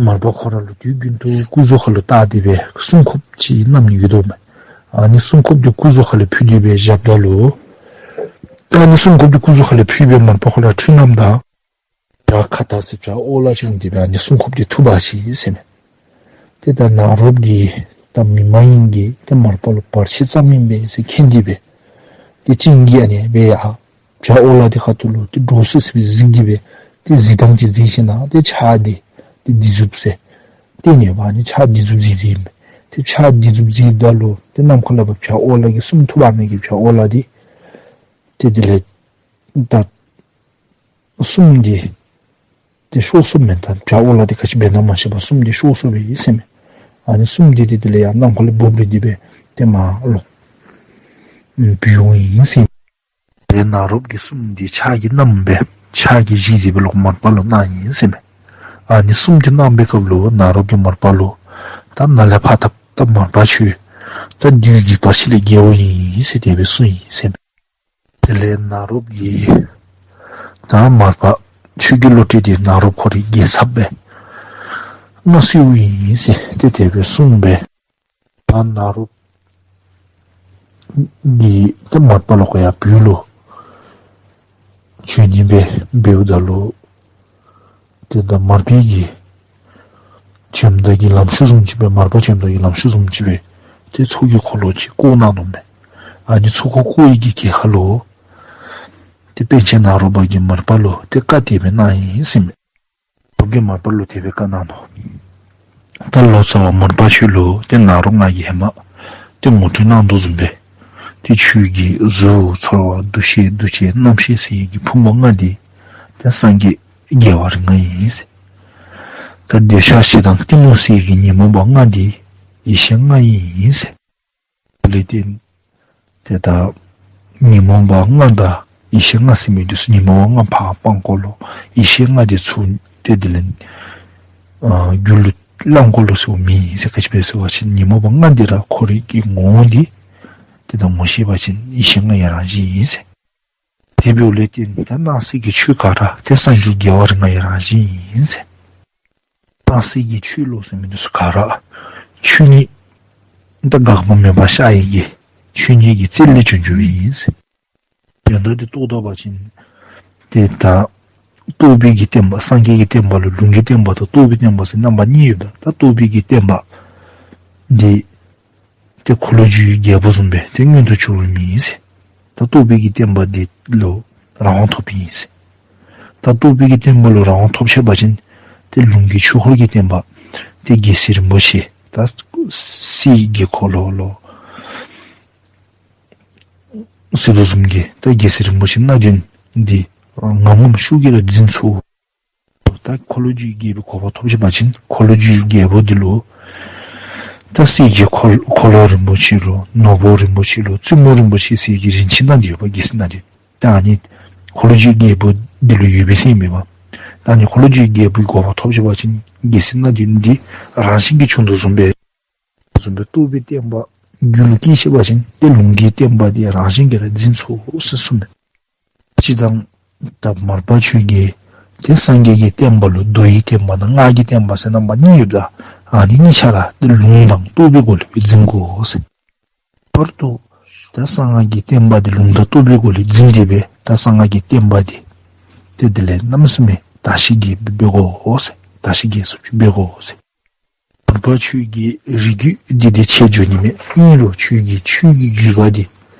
མར་པ་ཁོ་ར་ལུ་དུས་རྒྱུན་དུ་སྐུ་གཟུགས་ཁ་ལུ་བཏགས་ཏེ་སྦེ་སྲུང་སྐྱོབ་ཅིག་གནང་ནི་ཡོད་དོ་མས། ཨ་ནི་སྲུང་སྐྱོབ་འདི་སྐུ་གཟུགས་ཁ་ལུ་ཕུལ་ཏེ་སྦེ་བཞགཔ་ད་ལུ་ད་ཨ་ནི་སྲུང་སྐྱོབ་འདི་སྐུ་གཟུགས་ཁ་ལུ་ཕུལ་སྦེ་མར་པ་ཁོ་ར་ཁྲུས་གནངམ་ད་བྱ་ཁྭ་ཏ་ཟེར་བྱ་ཨོ་ལ་ཅིག་འོང་སྟེ་སྦེ་ཨ་ནི་སྲུང་སྐྱོབ་འདི་འཐུ་འབག་ཅི་ཟེར་མས། ཏེ་ད་ནཱ་རོཔ་གིས་ད་མི་མ་ཡིན་གྱིས་ཏེ་མར་པ་ལུ་བར་ཆད་བརྩམས་ཨིན་པས་ཟེར་མཁྱེན་ཏེ་སྦེ་ཏེ་སྤྱན་གྱིས་ཨ་ནི་སྦེ་ཡར་བྱ་ཨོ་ལ་འདི་ཁ་ཐུག་ལུ་ཏེ་འདྲོག་སི་སི་སྦེ་གཟིགས་ཏེ་སྦེ་ཏེ་གཟིགས་སྟངས་ཅིག་གཟིགས་ཞིནམ་ཏེ་ཕྱག་འདི་ཏེ་སྡིགས་མཛུབ་ཟེར་ཏེ་ཨ་ནི་སྦེ་ཨ་ནི་ཕྱག་སྡིགས་མཛུབ་མཛད་མཛདཔ་ཨིན་པས། ཏེ་ཕྱག་སྡིགས་མཛུབ་མཛདཔ་ད་ལུ་ཏེ་ནམ་མཁའ་ལས་ཕར་བྱ་ཨོ་ལ་གི་གསུམ་འཐུ་འབག་མི་གི་བྱ་ཨོ་ལ་འདི་ཏེ་དེ་ལས་ད་གསུམ་འདི་ཏེ་ཤོར་སོཔ་མས། ད་བྱ་ཨོ་ལ་འདི་ག་ཅི་འབད་ན་མ་ཤེས་པར་གསུམ་འདི་ཤོར་སོཔ་ཨིན་ཟེར་མས། ཨ་ནི་གསུམ་འདི་ཏེ་དེ་ལས་ཡར་ནམ་མཁའ་ལས་འབོ་འབྲིང་སྟེ་སྦེ་ཏེ་མར་ལོག་བུད་འོང་ཡི་ཟེར་མས། ཏེ་ནཱ་རོཔ་གིས་གསུམ་འདི་ཕྱག་གིས་བསྣམས་སྦེ་ཕྱག་གིས་བཞེས་ཏེ་སྦེ་ལོག་མར་པ་ལུ་གནང་ཡི་ཟེར་མས། ཨ་ནི་གསུམ་འདི་གནང་བའི་སྐབས་ལུ་ནཱ་རོཔ་གིས་མར་པ་ལུ་ད་ནཱ་ལས་ཕར་ད་ད་མར་པ་ཁྱོད་ད་བདུད་ཀྱི་བར་ཆད་ལས་རྒྱལཝ་ཨིན་ཟེར་དེ་སྦེ་གསུངས་ཡི་ཟེར་མས། དེ་ལས་ནཱ་རོཔ་གིས་ད་མར་པ་ཆོས་ཀྱི་བློ་གྲོས་འདི་ནཱ་རོཔ་ཁོ་རའི་རྒྱལ་ཚབ་སྦེ་མངའ་གསོལཝ་ཨིན་ཟེར་ཏེ་དེ་སྦེ་གསུངས་སྦེ་ད་ནཱ་རོཔ་གིས་ཏེ་མར་པ་ལོག་ཡར་བོད་ལུ་བྱོན་ནི་སྦེ་འབདཝ་ད་ལུ་ཏེ་ད་མར་པའི་གི་བྱོནམ་ད་གི་ལམ་ཤུལ་བཟུམ་ཅིག་སྦེ་མར་པ་བྱོནམ་ད་གི་ལམ་ཤུལ་བཟུམ་ཅིག་སྦེ་ཏེ་ཚོགས་ཀྱི་འཁོར་ལོ་ཅིག་བསྐོར་གནང་ནུག་མས། ཨ་ནི་ཚོགས་འཁོར་བསྐོར་བའི་གི་གྱལ་ཁ་ལུ་ཏེ་པཎ་ཆེན་ནཱ་རོ་པ་གིས་མར་པ་ལུ་ཏེ་བཀའ་དེ་སྦེ་གནང་ཡི་ཟེར་མས། རོཔ་གིས་མར་པ་ལུ་དེ་སྦེ་བཀའ་གནང་ནུག། ད་ལོ་ཙཱ་བ་མར་པ་ཁྱོད་ལུ་ཏེ་ནཱ་རོཔ་ང་གིས་ཧེ་མ་ཏེ་ངོ་སྤྲོད་གནང་དོ་བཟུམ་སྦེ་ ཏེ་ཆོས་ཀྱི་གཟུགས་ཚོར་བ་འདུ་ཤེས་འདུ་བྱེད་རྣམ་ཤེས་ཟེར་གྱི་ཕུང་པོ་ལྔ་འདི་ཏེ་སངས་རྒྱས་རྒྱལ་བ་རིགས་ལྔ་ཨིན་ཟེར། ད་འདོད་ཆགས་ཞེ་སྡང་གཏི་མུག་ཟེར་གྱི་ཉོན་མོངས་པ་ལྔ་འདི་ཡེ་ཤེས་ལྔ་ཨིན་ཟེར། ལས་ཏེ་ཏེ་ད་ཉོན་མོངས་པ་ལྔ་དང་ཡེ་ཤེས་ལྔ་ཟེར་མི་འདི་ཚུ་ཉོན་མོངས་པ་ལྔ་ཕར་སྤང་དགོ་ལོ། ཡེ་ཤེས་ལྔ་འདི་ཚུ་ཏེ་དེ་ལས་ཨ་རྒྱུད་ལུ་བླང་དགོ་ལོ་ཟེརཝ་མེན་ཟེར། ག་ཅི་སྦེ་ཟེར་བ་ཅིན་ཉོན་མོངས་པ་ལྔ་འདི་ར་ཁོ་རའི་གི་ངོ་བོ་འདི་ཏེ་ད་ངོ་ཤེས་པ་ཅིན་ཡེ་ཤེས་ལྔ་ཡང་རང་བཞིན་ཨིན་ཟེར། དེ་འབདཝ་ལས་ཏེ་ད་སྣང་སྲིད་ཀྱི་ཆོས་ག་ར་ཏེ་སངས་རྒྱས་རྒྱལ་བ་རིགས་ལྔ་ཡང་རང་བཞིན་ཨིན་ཟེར། སྣང་སྲིད་ཀྱི་ཆོས་ལུ་ཟེར་མི་འདི་ཚུ་ག་ར་ཆོས་ཉིད་ད་འགག་པ་མེད་པ་ཤར་ཡི་གི་ཆོས་ཉིད་ཀྱི་རྩལ་ལས་བྱུང་བྱུངམ་ཨིན་ཟེར། ཡང་ད་འདི་རྟོགས་ད་པ་ཅིན་ཏེ་ད་རྟོགས་པའི་གི་བསྟན་པ་སངས་རྒྱས་ཀྱི་བསྟན་པ་ལུ་ལུང་གི་བསྟན་པ་དང་རྟོགས་པའི་བསྟན་པ་ཟེར་རྣམ་པ་གཉིས་ཡོདཔ་ད་ད་རྟོགས་པའི་གི་བསྟན་པ་འདི་ཏེ་འཁོར་ལོས་སྒྱུར་བའི་རྒྱལ་པོ་བཟུམ་སྦེ་ཏེ་མངོན་དུ་གྱུར་མི་ཨིན་ཟེར། ད་རྟོགས་པའི་གི་བསྟན་པ་འདི་ལུ་རང་དབང་ཐོབ་ཨིན་ཟེར། ད་རྟོགས་པའི་གི་བསྟན་པ་ལུ་རང་དབང་ཐོབ་ཆི་བ་ཅིན་ཏེ་ལུང་གི་ཆོས་འཁོར་གྱི་བསྟན་པ་ཏེ་རྒྱལ་སྲས་རིན་པོ་ཆེ་ད་སྲིད་ཀྱི་འཁོར་ལོ་ལུ་ཟེར་དོ་བཟུམ་གྱི་ད་རྒྱལ་སྲས་རིན་པོ་ཆེ་སྣ་བདུན་འདི་ངམ་ངམ་ཤུགས་ཀྱིས་ར་འཛིན་ཚུགས། ད་འཁོར་ལོས་སྒྱུར་བའི་གོ་འཕང་ཐོབ་ཆི་བ་ཅིན་འཁོར་ལོས་སྒྱུར་བའི་རྒྱལ་པོ་འདི་ལུ་ད་སྲིད་ཀྱི་འཁོར་འཁོར་ལོ་རིན་པོ་ཆེ་ལུ་ནོར་བུ་རིན་པོ་ཆེ་ལུ་བཙུན་མོ་རིན་པོ་ཆེ་ཟེར་གྱི་རིན་ཆེན་སྣ་བདུན་ཡོདཔ་རྒྱལ་སྲས་སྣ་བདུན། ད་ཨ་ནི་འཁོར་ལོས་སྒྱུར་བའི་རྒྱལ་པོ་འདི་ལུ་ཡོད་པའི་ཟེར་མེན་པ། ད་ཨ་ནི་འཁོར་ལོས་སྒྱུར་བའི་རྒྱལ་པོའི་གོ་འཕང་ཐོབ་ཆི་བ་ཅིན་རྒྱལ་སྲས་སྣ་བདུན་འདི་རང་བཞིན་གྱིས་བྱུང་དོ་བཟུམ་སྦེ་བཟུམ་སྦེ་རྟོགས་པའི་བསྟན་པ་རྒྱུད་ལུ་སྐྱེས་ཆི་བ་ཅིན་ཏེ་ལུང་གི་བསྟན་པ་འདི་རང་བཞིན་གྱིས་ར་འཛིན་ཚུགས་ཟེར་གསུངས་མས། སྤྱིར་བཏང་ད་མར་པ་ཆོས་ཀྱི་ཏེ་སངས་རྒྱས་ཀྱི་བསྟན་པ་ལུ་མདོ་ཡི་བསྟན་པ་དང་སྔགས་ཀྱི་བསྟན་པ་ཟེར་རྣམ་པ་གཉིས་ཡོདཔ་ད་ཨ་ནི་གཉིས་ཆ་ར་ཏེ་ལུང་དང་རྟོགས་པའི་སྒོ་ལས་འཛིན་དགོ་ཟེར། བར་དུ་ད་གསང་སྔགས་ཀྱི་བསྟན་པ་འདི་ལུང་དང་རྟོགས་པའི་སྒོ་ལས་འཛིན་ཏེ་སྦེ་ད་གསང་སྔགས་ཀྱི་བསྟན་པ་འདི་ཏེ་དེ་ལས་གནམ་མེད་ས་མེད་དར་ཞིང་རྒྱས་པ་འབད་དགོ་ཟེར། དར་ཞིང་རྒྱས་སུ་ཅིག་འབད་དགོ་ཟེར། མར་པ་ཆོས་ཀྱི་རིགས་རྒྱུད་འདི་དེ་ཆད་འགྱོ་ནི་མས། ཨིན་རུང་ཆོས་ཀྱི་ཆོས་ཀྱི་བརྒྱུད་པ་འདི་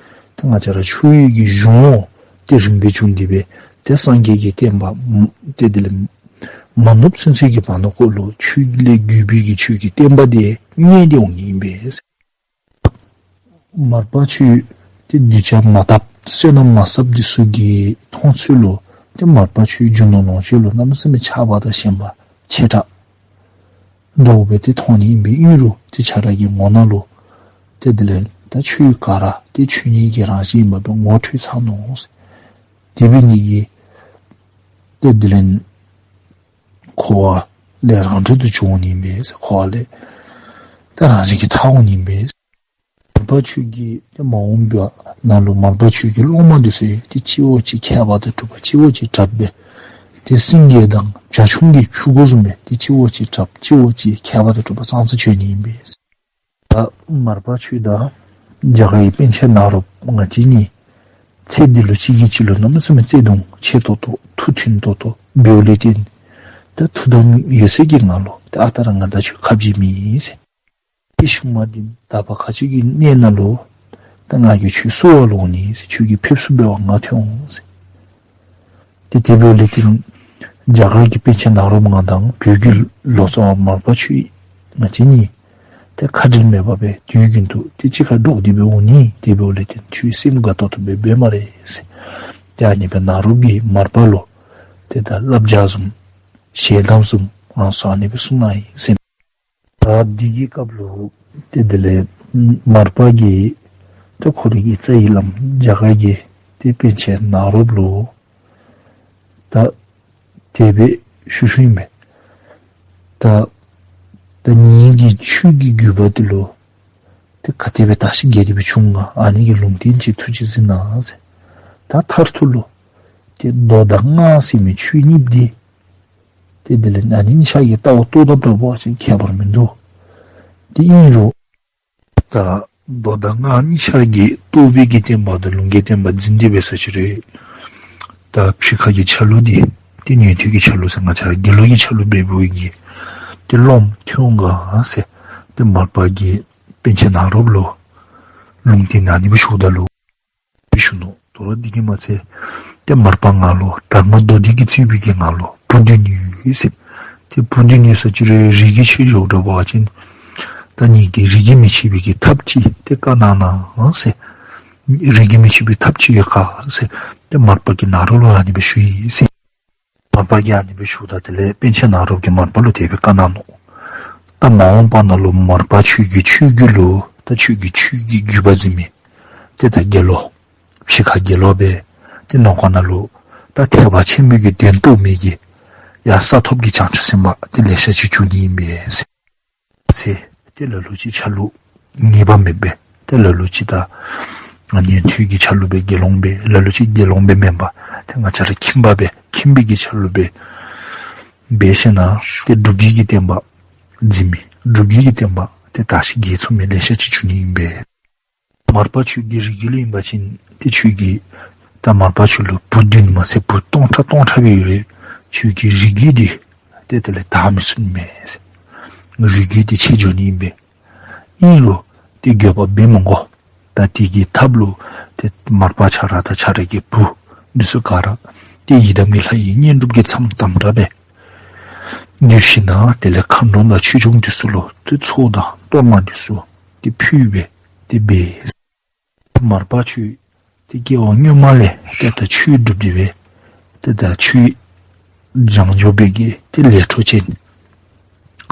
ད་ང་བཅས་ར་ཆོས་ཀྱི་གཞུང་ལུ་ཏེ་རིམ་པས་བྱུང་སྟེ་སྦེ་ཏེ་སངས་རྒྱས་ཀྱི་བསྟན་པ་ཏེ་དེ་ལས་མ་ནུབ་ཚུན་ཚོད་ཀྱི་བར་ན་ཁོ་ལུ་ཆོས་ལས་བརྒྱུད་པའི་གི་ཆོས་ཀྱི་བསྟན་པ་འདི་གནས་ཏེ་འོང་ནི་ཨིན་པས། མར་པ་ཆོས་ཏེ་གདུལ་བྱ་མ་དག་བསོད་ནམས་མ་བསགས་འདི་ཚུ་གི་མཐོང་ཚུལ་ལུ་ཏེ་མར་པ་ཆོས་རྒྱུ་ནོར་ལོངས་སྤྱོད་ལུ་གནམ་མེད་ས་མེད་ཆགས་པ་དང་ཞེན་པ་ཆེ་དྲགས་འདྲཝ་སྦེ་ཏེ་མཐོང་ནི་ཨིན་པས། ཨིན་རུང་ཏེ་ཁྱོད་ར་གི་ངོ་ནང་ལུ་ཏེ་དེ་ལས་ད་ཆོས་ག་ར་ཏེ་ཆོས་ཉིད་ཀྱི་རང་བཞིན་ཨིནམ་སྦེ་ངོ་འཕྲོད་ཚར་ནུག། དེ་འབད་ནི་གིས་ཏེ་དེ་ལས་འཁོར་བ་ལས་རང་གྲོལ་དུ་བྱོན་ནི་ཨིན་པས། འཁོར་བ་ལས་ཏེ་རང་བཞིན་གྱིས་ཐར་འོང་ནི་ཨིན་པས། མར་པ་ཆོས་ཀྱིས་ཏེ་མ་འོངས་པ་ནང་ལུ་མར་པ་ཆོས་ཀྱི་སློབ་མ་འདི་ཚུ་ཡང་ཏེ་གཅིག་འོག་གཅིག་ཁྱད་པར་དང་གྲུབ་པ་གཅིག་འོག་གཅིག་དྲགཔ་སྦེ་ཏེ་སེང་གེ་དང་བྱ་ཁྱུང་གི་ཕྲུ་གུ་བཟུམ་སྦེ་ཏེ་གཅིག་འོག་གཅིག་དྲགཔ་གཅིག་འོག་གཅིག་ཁྱད་པར་དང་གྲུབ་པ་ཙང་ཙ་བྱོན་ནི་ཨིན་པས། ད་མར་པ་ཆོས་དང་རྒྱ་གར་གྱི་པཎ་ཆེན་ནཱ་རོ་པ་ང་བཅས་གཉིས་ཚེ་འདི་ལུ་གཅིག་གིས་གཅིག་ལུ་གནམ་མེད་ས་མེད་བརྩེ་གདུང་ཆེ་ཏོག་ཏོ་ཐུགས་མཐུན་ཏོག་ཏོ་འབདཝ་ལས་བརྟེན་ད་ཐུགས་དམ་ཡོད་ཚད་ཀྱི་ངང་ལུ་ད་ཨ་རྟག་ར་ང་དང་ཁྱོད་ཁ་འབྱལ་མེད་ཟེར། ཏེ་ཤུལ་མ་འདི་དག་པ་མཁའ་སྤྱོད་ཀྱི་གནས་ནང་ལུ་ད་ང་གིས་ཁྱོད་བསུ་བ་ལུ་འོང་ནི་ཟེར། ཁྱོད་ཀྱིས་ཕེབས་བསུ་འབད་བར་ང་ཐོན་འོང་ཟེར། ཏེ་དེ་འབདཝ་ལས་བརྟེན་རྒྱ་གར་གྱི་པཎ་ཆེན་ནཱ་རོ་པ་ང་དང་བོད་ཀྱི་ལོ་ཙཱ་བ་མར་པ་ཆོས་ང་བཅས་གཉིས་ཏེ་ཁ་འབྲལ་མེད་པ་སྦེ་དུས་རྒྱུན་དུ་ཏེ་གཅིག་ཁར་འགྲོགས་ཏེ་སྦེ་འོང་ནི། དེ་འབདཝ་ལས་བརྟེན་ཁྱོད་སེམས་དགའ་ཏོག་ཏོ་སྦེ་འབད་སྨ་རེ་ཟེར། ཏེ་ཨ་ནི་སྦེ་ནཱ་རོ་པ་གིས་མར་པ་ལུ་ཏེ་ད་བསླབ་བྱ་བཟུམ་ཞལ་གདམས་བཟུམ་ཨ་ནི་ཚུ་ཨ་ནི་སྦེ་གསུངས་གནང་ཡི་ཟེར། ད་འདི་གི་སྐབས་ལུ་ཏེ་དེ་ལས་མར་པ་གིས་ཏེ་ཁོ་རའི་གི་རྩ་བའི་བླམ་རྒྱ་གར་གྱི་ཏེ་པཎ་ཆེན་ནཱ་རོ་པ་ལུ་ད་དེ་སྦེ་ཞུ་ཞུཝ་ཨིན་མས། ད་ད་ངེ་གི་ཆོས་ཀྱི་བརྒྱུད་པ་འདི་ལུ་ཏེ་ག་དེ་སྦེ་དར་ཞིང་རྒྱས་ཏེ་སྦེ་བྱུང་ང་། ཨ་ནི་གི་ལུང་བསྟན་ཅིག་ཐུགས་རྗེ་གཟིགས་གནང་ཟེར། ད་མཐར་ཐུག་ལུ་ཏེ་མདོ་དང་སྔགས་ཟེར་མི་ཆོས་གཉིས་འདི་ཏེ་དེ་ལས་ཨ་ནི་གཉིས་ཆ་གི་ལྟ་བ་རྟོགས་དཔ་འདྲ་པོ་ཅིག་ཁྱད་པར་མིན་འདུག། ཏེ་ཨིན་རུང་ད་མདོ་དང་སྔགས་གཉིས་ཆ་གི་རྟོགས་པའི་གི་བསྟན་པ་དང་ལུང་གི་བསྟན་པ་འཛིན་ཏེ་འབད་ས་ཅིག་རུང་ད་ཕྱི་ཁ་གི་ཆ་ལུགས་འདི་ཏེ་ཉན་ཐོས་ཀྱི་ཆ་ལུགས་ཟེར་ང་བཅས་ར་དགེ་ལུགས་ཀྱི་ཆ་ལུགས་འབད་བའི་གི་ཏེ་སློབ་མ་ཐོན་ག་ཟེར་ཏེ་མར་པ་གིས་པཎ་ཆེན་ནཱ་རོ་པ་ལུ་ལུང་བསྟན་ཨ་ནི་སྦེ་ཞུཝ་ད་ལུ་ཞུ་ནུག། དོ་རུང་འདི་གིས་མ་ཚད་ཏེ་མར་པ་ང་ལུ་དྷརྨ་མདོ་སྡེ་གིས་གཙོས་པའི་གི་ང་ལུ་བུ་བདུན་ཡོད་ཟེར། ཏེ་བུ་བདུན་ཡོད་ས་ཅིག་རུང་རིགས་ཀྱི་ཆོས་འཇོག་འདྲ་པོ་ཅིན་ད་ངེ་གི་རིགས་ཀྱི་མི་ཕྱེད་པའི་གི་ཐབས་ཅིག་ཏེ་བཀའ་གནང་གནང་ཟེར། རིགས་རྒྱུད་མི་ཆད་པའི་ཐབས་ཅིག་ཡོད་ག་ཟེར། ཏེ་མར་པ་གིས་ནཱ་རོ་ལུ་ཨ་ནི་སྦེ་ཞུ་ཡི་ཟེར། མར་པ་གིས་ཨ་ནི་སྦེ་ཞུཝ་ད་དེ་ལས་པཎ་ཆེན་ནཱ་རོ་གིས་མར་པ་ལུ་དེ་སྦེ་བཀའ་གནང་ནུག། ད་མ་འོངས་པ་ནང་ལུ་མར་པ་ཁྱོད་ཀྱིས་ཆོས་བརྒྱུད་ལུ་ད་ཁྱོད་ཀྱིས་ཆོས་ཀྱི་བརྒྱུད་པ་འཛིན་མི་ཏེ་ད་དགེ་སློང་ཕྱི་ཁ་དགེ་སློང་སྦེ་ཏེ་ནང་ཁོག་ནང་ལུ་ད་ཐེག་པ་ཆེན་པོའི་གི་དོན་རྟོགས་མི་གི་ཡང་ས་ཐོབ་ཀྱི་བྱང་ཆུབ་སེམས་དཔའ་ཏེ་ལེ་ཤ་ཅིག་འབྱུང་ནི་ཨིན་པས་ཟེར། ཚེ་ཏེ་ལ་ལུ་ཅིག་ཆ་ལུགས་ངེས་པ་མེད་པས། ཏེ་ལ་ལུ་ཅིག་ད་ཨ་ཉན་ཐོས་ཀྱི་ཆ་ལུགས་སྦེ་དགེ་སློང་སྦེ། ལ་ལུ་ཅིག་དགེ་སློང་སྦེ་མེན་པར་ཏེ་ང་བཅས་ར་ཁྱིམ་པ་སྦེ་ཁྱིམ་པའི་གི་ཆ་ལུགས་སྦེ་འབད་ཞིནམ་ཏེ་སྒྲུབ་བརྒྱུད་ཀྱི་བསྟན་པ་འཛིན་མི་སྒྲུབ་བརྒྱུད་ཀྱི་བསྟན་པ་ཏེ་དར་ཞིང་རྒྱས་ཚུགས་མི་ལེ་ཤ་ཅིག་འབྱུང་ནི་ཨིན་པས། མར་པ་ཁྱོད་ཀྱི་རིགས་རྒྱུད་ལུ་ཨིན་པ་ཅིན་ཏེ་ཁྱོད་ཀྱིས་ད་མར་པ་ཁྱོད་ལུ་བུ་བདུན་མ་ཚད་བུ་སྟོང་ཕྲག་སྟོང་ཕྲག་སྦེ་ཡོད་རུང་ཁྱོད་ཀྱི་རིགས་རྒྱུད་འདི་ཏེ་དེ་ལས་དར་མི་ཚུགས་ནི་མས། རིགས་རྒྱུད་འདི་ཆད་འགྱོ་ནི་ཨིན་པས། ཨིན་རུང་ཏེ་འགྱོད་པ་འབད་མི་དགོ། ད་དེ་གི་ཐབས་ལུ་ཏེ་མར་པ་ཁྱོད་ར་དང་ཁྱོད་ར་གི་བུ་འདི་ཚུ་ག་ར་ཏེ་ཡི་དམ་གྱི་ལྷ་ཡི་བསྙེན་སྒྲུབ་ཀྱི་མཚམས་དམ་དྲག་སྦེ་བསྡུ་ཞིནམ་དེ་ལས་མཁའ་འགྲོ་དང་ཆོས་སྐྱོང་འདི་ཚུ་ལུ་ཏེ་ཚོགས་དང་གཏོར་མ་འདི་ཚུ་ཏེ་ཕུལ་སྦེ་ཏེ་འབད། མར་པ་ཁྱོད་ཏེ་སྐྱེ་བ་སྔོན་མ་ལས་ཏེ་ད་ཆོས་སྒྲུབ་སྟེ་སྦེ་ཏེ་ད་ཆོས་སྦྱང་འགྱོ་བའི་གི་ཏེ་ལས་འཕྲོ་ཅན་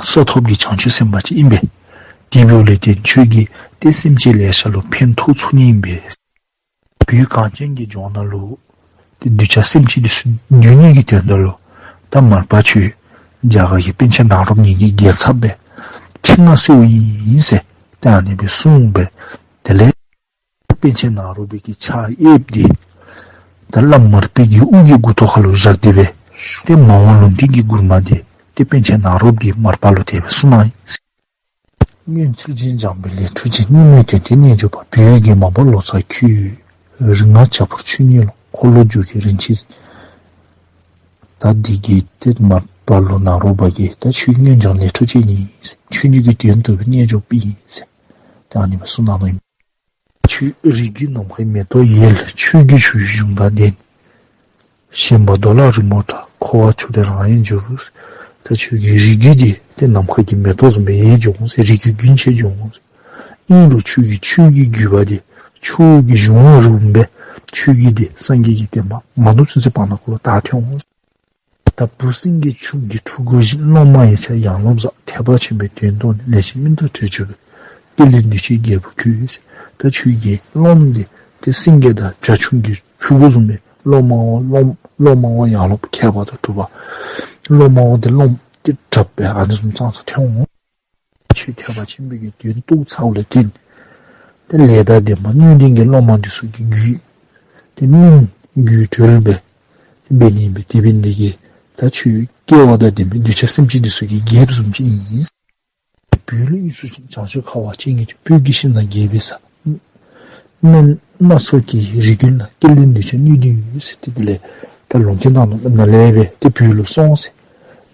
ས་ཐོབ་ཀྱི་བྱང་ཆུབ་སེམས་དཔའ་ཅིག་ཨིན་པས། དེ་འབདཝ་ལས་ཏེ་ཁྱོད་ཀྱིས་ཏེ་སེམས་ཅན་ལེ་ཤ་ལུ་ཕན་ཐོགས་ཚུགས་ནི་ཨིན་པས། བོད་གངས་ཅན་གྱི་ལྗོངས་ནང་ལུ་ཏེ་གདུལ་བྱ་སེམས་ཅན་འདི་ཚུ་འདུལ་ནི་གི་དོན་དག་ལུ་ད་མར་པ་ཁྱོད་རྒྱ་གར་གྱི་པཎ་ཆེན་ནཱ་རོ་ངེ་གི་རྒྱལ་ཚབ་སྦེ་ཁྲི་མངའ་གསོལཝ་ཨིན་ཟེར་ཏེ་ཨ་ནི་སྦེ་གསུངས་སྦེ་དེ་ལས་པཎ་ཆེན་ནཱ་རོ་པའི་གི་ཕྱག་གཡསཔ་འདི་ད་བླམ་མར་པའི་གི་དབུ་གི་མགུ་ཏོ་ཁ་ལུ་བཞག་སྟེ་སྦེ་ཏེ་མ་འོངས་ལུང་བསྟན་གྱི་མགུར་མ་འདི་ཏེ་པཎ་ཆེན་ནཱ་རོ་གིས་མར་པ་ལུ་དེ་སྦེ་གསུངས་གནང་ཡི། སྔོན་ཚུལ་བཞིན་སྦྱངས་པའི་ལས་འཕྲོ་ཅན། གཉུག་མའི་དོན་དེ་རྣལ་འབྱོར་པ། བོད་ཡུལ་གྱི་མ་འབོར་ལོ་ཙཱ་ཁྱོད། རིག་སྔགས་བྱ་ཕོར་ཆོས་ཉིད་ལ། འཁོར་ལོ་སྒྱུར་གྱི་རིན་ཆེན། ད་འདི་གིས་ཏེ་མར་པ་ལུ་ནཱ་རོ་པ་གིས་ད་ཁྱོད་སྔོན་སྦྱངས་ལས་འཕྲོ་ཅན་ཨིན། ཆོས་ཉིད་ཀྱི་དོན་རྟོགས་པའི་རྣལ་འབྱོར་པ་ཨིན་ཟེར་ད་ཨ་ནི་སྦེ་གསུངས་གནང་ནུག། ཁྱོད་རིགས་རྒྱུད་ནམ་མཁའི་མེ་ཏོག་ཡལ། ཆོས་ཀྱི་ཆུ་གཞུང་དང་ལྡན། ཞེན་པ་རྡོ་ལ་རི་མོར་འདྲ། འཁོར་བ་ཆུ་འདྲ་རང་ཡལ་འགྱུར། ད་ཁྱོད་ཀྱི་རིགས་རྒྱུད་འདི་ཏེ་ནམ་མཁའ་གི་མེ་ཏོག་བཟུམ་སྦེ་ཡལ་འགྱོ་འོང་ཟེར། རིགས་རྒྱུད་རྒྱུན་ཆད་འགྱོ་འོང་ཟེར། ཨིན་རུང་ཁྱོད་ཀྱི་ཆོས་ཀྱི་བརྒྱུད་པ་འདི་ཆུ་གི་གཞུང་རིངམོ་སྦེ་ཁྱོད་ཀྱི་འདི་སངས་རྒྱས་ཀྱི་བསྟན་པ་མ་འདུ་ཚུན་ཚོད་བར་ན་ཁོ་ལུ་དར་ཐོན་འོང་ཟེར། ད་བུ་སེང་གེ་ཁྱུང་གི་ཕྲུ་གུ་བཞིན། སློབ་མ་ཡིག་ཆ་ཡང་སློབ་བཟང་། ཐེག་པ་ཆེན་པོའི་དོན་རྟོགས་ནས། ལེགས་བཤད་སྨིན་ཐོགས་བྲལ་གྱུར་པའི། ཏི་ལི་འདུས་བྱས་རྒྱལ་པོ་ཁྱོད། ད་ཁྱོད་ཀྱི་སློབ་མ་འདི་ཏེ་སེང་གེ་དང་བྱ་ཁྱུང་གི་ཕྲུ་གུ་བཟུམ་སྦེ་སློབ་མ་བ་སློབ་སློབ་མ་བ་ཡང་སློབ་མཁས་པ་དང་གྲུབ་པ། སློབ་མ་བ་འདི་སློབ་མ་ཏེ་དྲག་པའི་ཨ་ནི་བཟུམ་ཙང་ཙ་ཐོན་འོང་། ཁྱོད་ཐེག་པ་ཆེན་པོའི་གི་དོན་རྟོགས་ཚརཝ་ལས་བརྟེན་ཏེ་ལས་དང་ལྡན་པ་སྣོད་ལྡན་གྱི་སློབ་མ་འདི་ཚུ་གི་རྒྱུད་ཏེ་སྨིན་རྒྱུད་གྲོལ་སྦེ་འབད་ནི་ཨིན་པས། དེ་འབད་ནི་འདི་གིས་ད་ཁྱོད་སྐལ་བ་དང་ལྡན་པའི་གདུལ་བྱ་སེམས་ཅན་འདི་ཚུ་གི་རྒྱལཔོ་བཟུམ་ཅིག་ཨིན། བོད་ལུ་དབུས་སུ་བྱང་ཕྱོགས་ཁ་བ་ཅན་གྱི་ལྗོངས། བོད་ཀྱི་ཞིང་དང་རྒྱལ་པོའི་ས། སྨན་སྣ་ཚོགས་ཀྱི་རིགས་རྒྱུད་ན། སྐལ་ལྡན་གདུལ་བྱ་སྣོད་ལྡན་ཡོད་ཟེར། ཏེ་དེ་ལས་ད་ལུང་བསྟན་གནང་ནུག། ནཱ་ལས་སྦེ་ཏེ་བོད་ལུ་སོང་ཟེར།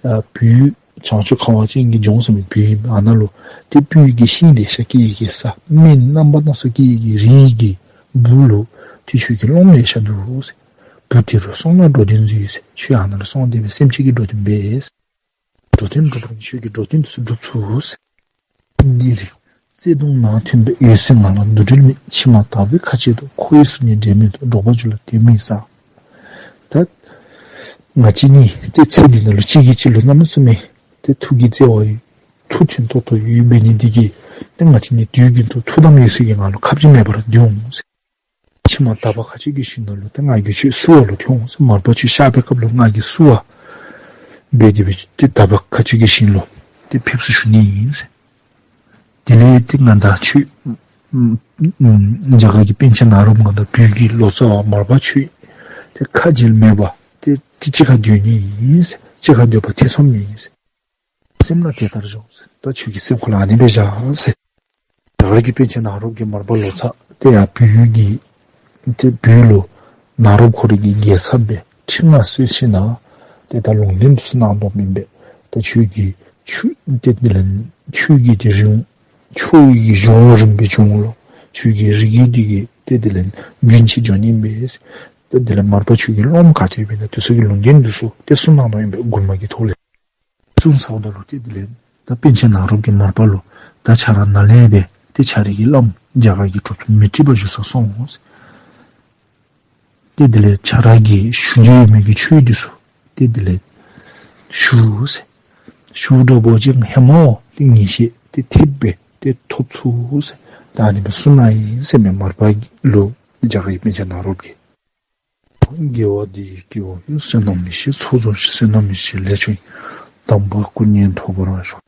ཨ་བོད་བྱང་ཕྱོགས་ཁ་བ་ཅན་གྱི་ལྗོངས་ཟེར་མི་བོད་ཨ་ནཱ་ལུ་ཏེ་སྤོས་ཀྱི་ཤིང་ལེ་ཤ་སྐྱེ་ཡི་གི་ས། སྨན་རྣམ་པ་སྣ་ཚོགས་སྐྱེ་ཡི་གི་རི་གི་སྦུག་ལུ་ཏེ་ཁྱོད་ཀྱི་སློབ་མ་ལེ་ཤ་འདུག་ཟེར། བུ་དེ་རུ་སོང་ལ་འགྲོ་དོན་མཛད་ཟེར། ཁྱོད་ཨ་ནཱ་ལུ་སོང་སྟེ་སྦེ་སེམས་ཅན་གྱི་འགྲོ་དོན་འབད་ཟེར། འགྲོ་དོན་སྒྲུབ་པ་ནི་ཁྱོད་ཀྱི་འགྲོ་དོན་འདི་ཚུ་འགྲུབ་ཚུགས་ཟེར། འདིར་བརྩེ་གདུང་ནང་མཐུན་པའི། འོད་གསལ་ངང་ལ་འདུ་འབྲལ་མེད། ཕྱི་མ་དག་པའི་མཁའ་སྤྱོད་དུ། འཁོར་བའི་གཟུགས་བརྙན་འབྲལ་མེད་དུ། འགྲོ་བ་རྒྱུད་ལ་དོན་མེད་ས། ད་ང་བཅས་གཉིས་ཏེ་ཚེ་འདི་ནང་ལུ་གཅིག་གིས་གཅིག་ལུ་གནམ་མེད་ས་མེད་ཏེ་ཐུགས་ཀྱི་བརྩེ་བ་ཡོད། ཐུགས་མཐུན་ཏོག་ཏོ་ཡོད། འབད་ནི་འདི་གིས་ཏེ་ང་བཅས་གཉིས་དུས་རྒྱུན་དུ་ཐུགས་དམ་འོད་གསལ་གྱི་ངང་ལུ་ཁ་འབྱལ་མེད་པར་སྡོད་འོང་ཟེར། ཕྱི་མ་དག་པ་མཁའ་སྤྱོད་ཀྱི་ཞིང་ནང་ལུ་ཏེ་ང་གིས་ཁྱོད་བསུ་བ་ལུ་ཐོན་འོང་ཟེར། མར་པ་ཁྱོད་གཤགས་པའི་སྐབས་ལུ་ང་གིས་བསུ་བ་འབད་དེ་སྦེ་ཏེ་དག་པ་མཁའ་སྤྱོད་ཀྱི་ཞིང་ལུ་ཏེ་ཕེབས་བསུ་ཞུ་ནི་ཨིན་ཟེར། དེ་ལས་ཏེ་ང་དང་ཁྱོད་རྒྱ་གར་གྱི་པཎ་ཆེན་ནཱ་རོ་པ་ང་དང་བོད་ཀྱི་ལོ་ཙཱ་བ་མར་པ་ཁྱོད་ཏེ་ཁ་འབྱལ་མེད་པར་ཏེ་ཏེ་གཅིག་ཁར་སྡོད་ནི་ཨིན་ཟེར། གཅིག་ཁར་སྡོད་པ་ཐེ་ཚོམ་མེད་ཟེར། སེམས་ལ་དེ་ལྟར་འཇོག་ཟེར། ད་ཁྱོད་ཀྱི་སེམས་ཁ་ལུ་ཨ་ནི་སྦེ་བཞག་ཟེར། རྒྱ་གར་གྱི་པཎ་ཆེན་ནཱ་རོ་པ་གིས་མར་པ་ལོ་ཙཱ་ཏེ་ཡར་བོད་ཡུལ་གྱི་ཏེ་བོད་ལུ་ནཱ་རོ་པ་ཁོ་རའི་གི་རྒྱལ་ཚབ་སྦེ་ཁྲི་མངའ་གསོལ་ཞིནམ་ཏེ་ད་ལུང་བསྟན་འདི་ཚུ་གནང་དོ་མེན་པས། ད་ཁྱོད་ཀྱི་ཆོས་ཏེ་དེ་ལས་ཆོས་ཀྱི་ཏེ་རི་བོ་ཆོས་ཀྱི་གཞུང་རིངམོ་སྦེ་འབྱུང་ལོ། ཁྱོད་ཀྱི་རིགས་རྒྱུད་འདི་གིས་ཏེ་དེ་ལས་རྒྱུན་ཆད་འགྱོ་ནི་མས། ཏེ་དེ་ལས་མར་པ་ཁྱོད་ཀྱི་སློབ་མ་ག་ཏེ་ཡོདཔ་ཨིན་ན་དེ་ཚུ་གི་ལུང་བསྟན་འདི་ཚུ་ཏེ་གསུངས་གནང་དོ་ཨིན་པས། མགུར་མ་གི་ཐོག་ལས། གསུངས་ཚརཝ་ད་ལུ་ཏེ་དེ་ལས་ད་པཎ་ཆེན་ནཱ་རོ་པ་གིས་མར་པ་ལུ་ད་ཁྱོད་ར་ནཱ་ལས་སྦེ་ཏེ་ཁྱོད་རའི་གི་བླམ་རྒྱ་གར་གྱི་གྲུབ་ཐོབ་མཻ་ཏྲི་པ་བཞུགས་སར་སོང་ཟེར། ཏེ་དེ་ལས་ཁྱོད་ར་གིས་ཞུ་རྒྱུ་ཡོད་མི་གི་ཆོས་འདི་ཚུ་ཏེ་དེ་ལས་ཞུ་ཟེར། ཞུ་དྲག་པོ་ཅིག་ཧེ་མ་ཏེ་ངེས་ཤེས་ཏེ་ཐེབས་སྦེ་ཏེ་ཐོབ་ཚུགས་ཟེར། ད་ཨ་ནི་སྦེ་གསུངས་ནུག་ཟེར་མས། མར་པ་ལུ་རྒྱ་གར་གྱི་པཎ་ཆེན་ནཱ་རོ་པ་གིས། དགེ་བ་འདི་ཡིས་སྐྱེ་བོ་ཀུན། བསོད་ནམས་ཡེ་ཤེས་ཚོགས་རྫོགས་ཤིང་། བསོད་ནམས་ཡེ་ཤེས་ལས་བྱུང་བའི། དམ་པ་སྐུ་གཉིས་ཐོབ་པར་ཤོག།